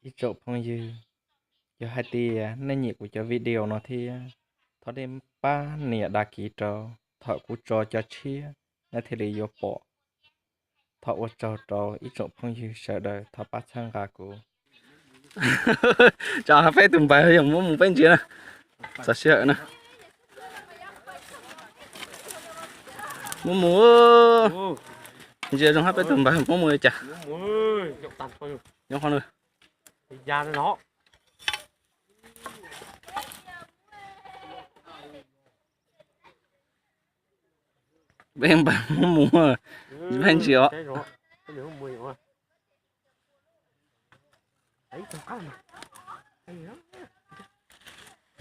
Ib tsoom phooj ywg, yog hais tias nej nyiam kuv cov video no thiab, thov nej pab nias đăng ký rau, thaum kuv tso cov tshiab nej thiaj li yuav pom. Thov ua tsaug rau ib tsoom phooj ywg sawv daws thov pab txhawb nqa kuv. Tsam peb tus npawg yog muab mus peb ntsia na. Txog sij hawm na. Muab mus. Ntsia zoo hab peb tus npawg muab mus li cas. Nyob qhov no. Peb npawg muab mus, peb ntsia os.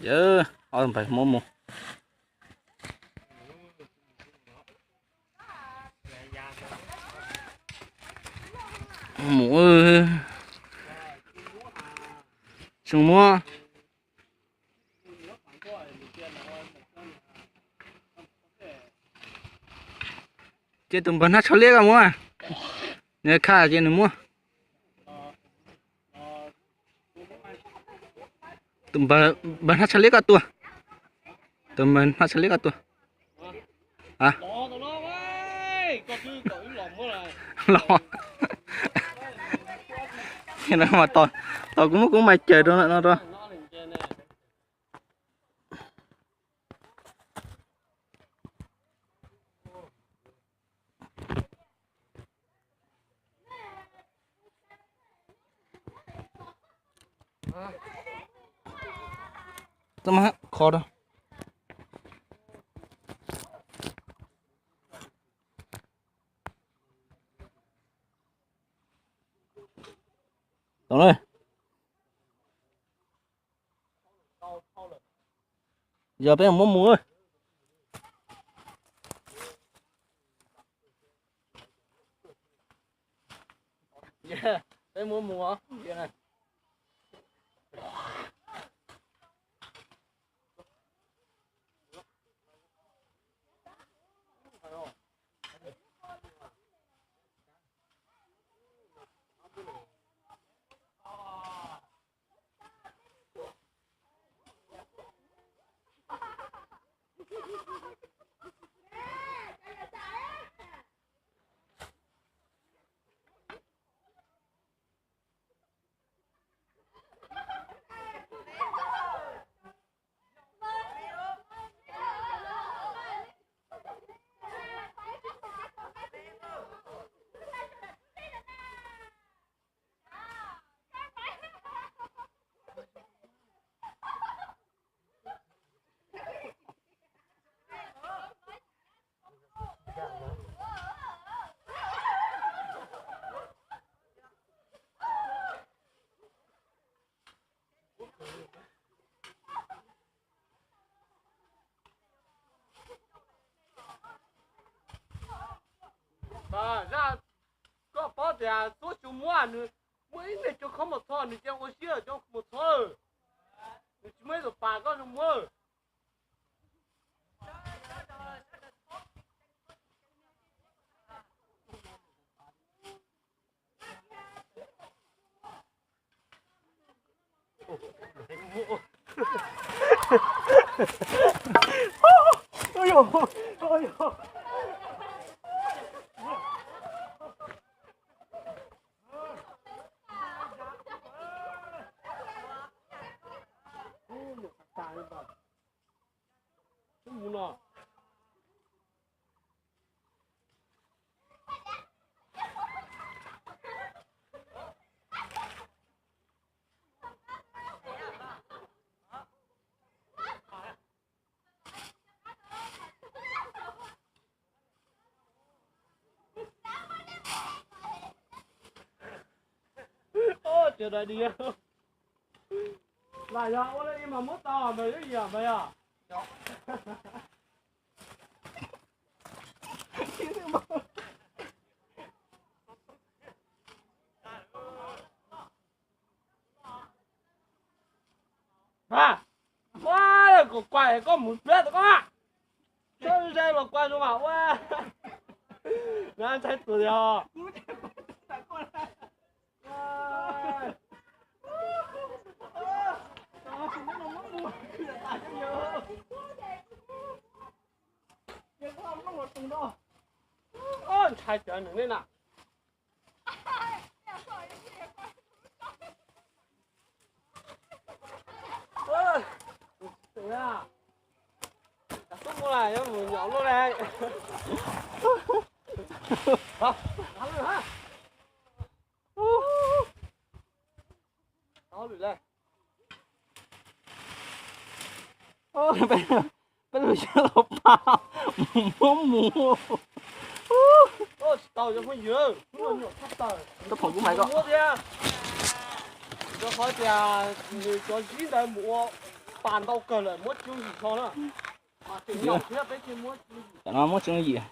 Yawg, ob npawg muab mus. Mus, tsis muab. Ces tus npawg hnab tsho liab koj muab, nws kha ces nws muab. Tus npawg hnab tsho liab koj tua, tus npawg hnab tsho liab koj tua. Los, tos kuv muab kuv mais caws rau no rau. Kho rau. Tau na. Yog peb muab mus. Peb muab mus os. Zaj, koj paub tias tub tsis muab, nws muaj ib niag cov khob mos txho, nws cia ua siab cov khob mos txho, nws tsis muaj ib tug pas koj zoo muab. Ua, mas yog ua li mas muab tau mas yog mas yog. Ua, kom kuais koj mus pliab tau koj. Txhob zais los kuais zoo mas ua. Na ntshai tus yog. thaij cov neeg ne na. Tub mus lawm, yuav mus nyom luaj le. Peb lub xyab laus pab mus muab mus. Tsis tau cov phooj ywg, tub phoom kuv mas ko. Rau qhov tias nws cov zib ntawd mus ua pas ntau kawg lawm, muab tsis yooj yim hlo na. Tam no muab tsis yooj yim,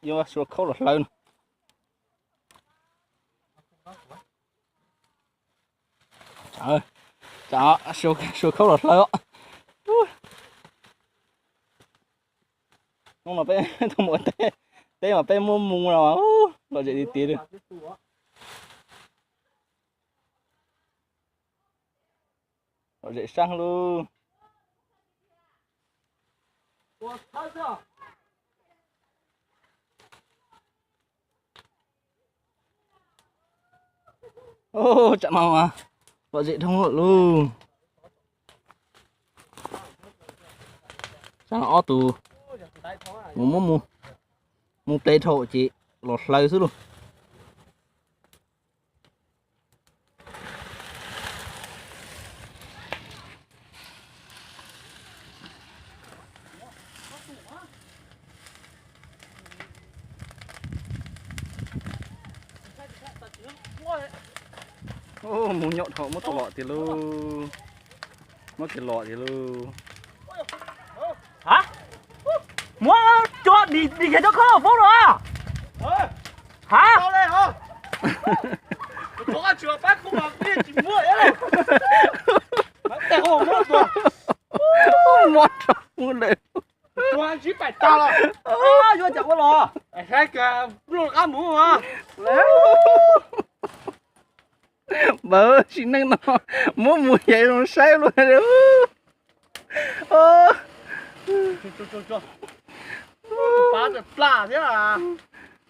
yuav suav khaub los hlawv no. Suav khaub los hlawv os. Hnub no peb tuaj mus ua teb, teb mas peb muab mus no, lom zem tiag tiag li. Lom zem sab lauj. Tsam no mas lom zem dhau lawm lauj. Tsam no ob tug mus muab mus, mus ple dhau ces los hlawv xwb lauj. Mus nyom dhau muab tau lom tiag lauj. Muab kiag lom tiag lauj. Muab cua dim kiag cov khaub foob no. Ha, muab rau mus le. Yuav cas ua los? Saib kawg, lub qab mus. Npawg sim neej no muab mus yam zoo saib luaj.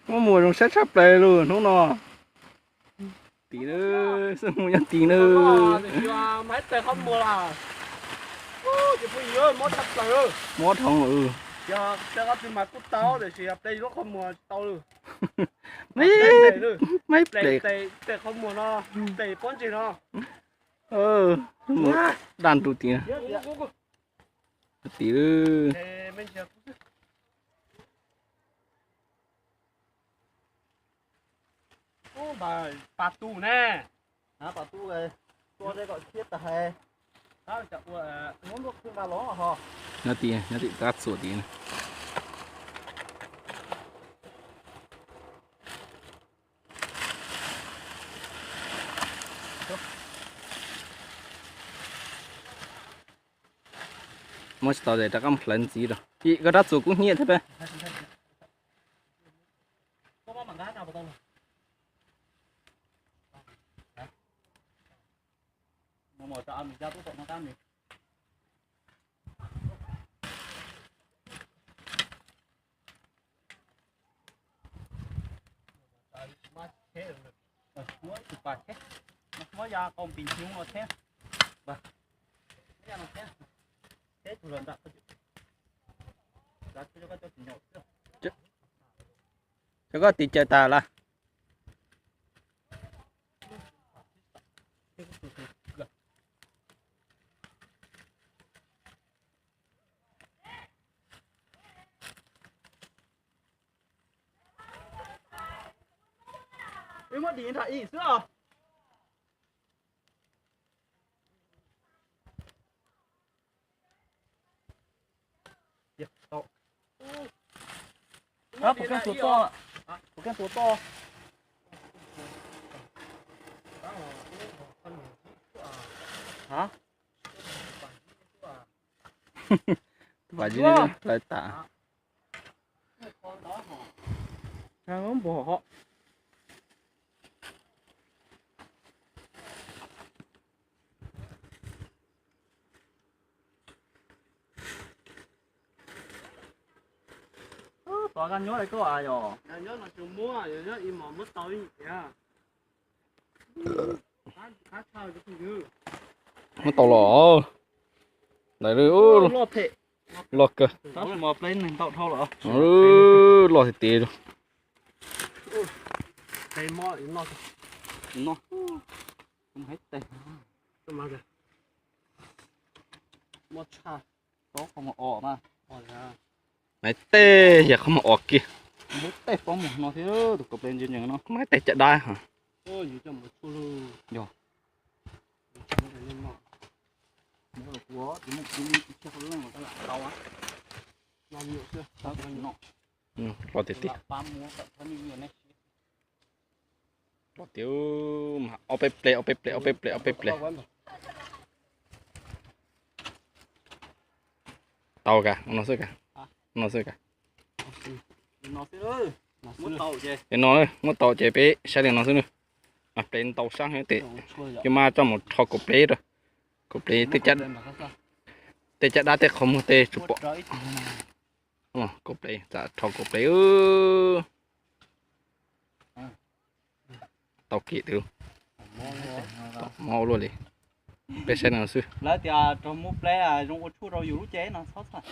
Muab mus zoo saib tshaj plaws lauj hnub no. Tim, xwb mus nyob tim na. Mob dhau. Maib ple, daj nrug tim, tim. Pas tus ne, pas tus, tua kom thiab tas hais. Nyob tim, nyob tim tab txuas tim. Muab tsis tau ces rov qab mus hlawv ntxiv rau. Koj rab txuas kub hnyiab thiab peb. Cov koj tiv caws tas lawm. Wb muab dim nram ib xwb os. Puas keej tuav toj? Puas keej tuav toj? Tus pas zib hlawv tas. Npog hov. Muab tau los. Lawv loj kawg. Loj tiag tiag. Naiv tej yog qhov muag os kiag. Naiv tej caj dab. Yog. Loj tiag tiag. Loj tiag. Ob peb ple, ob peb ple, ob peb ple, ob peb ple. Tau ka, no xwb ka. No xwb ka. No, muab tau ces peb saib li no xwb na. Mas ple ntau sab heev tes, yuav mas coj mus rho kaum plev rau. Kaum plev tej caj, tej caj dab tej qhov muag tej tsis pom. Kaum plev, txawm rho kaum plev. Tau kiag tus, mob ua luaj li. Peb saib no xwb. Lawv tias rau muab pleb zoo ua tshuaj rau yus lub cev no txhob txhawj.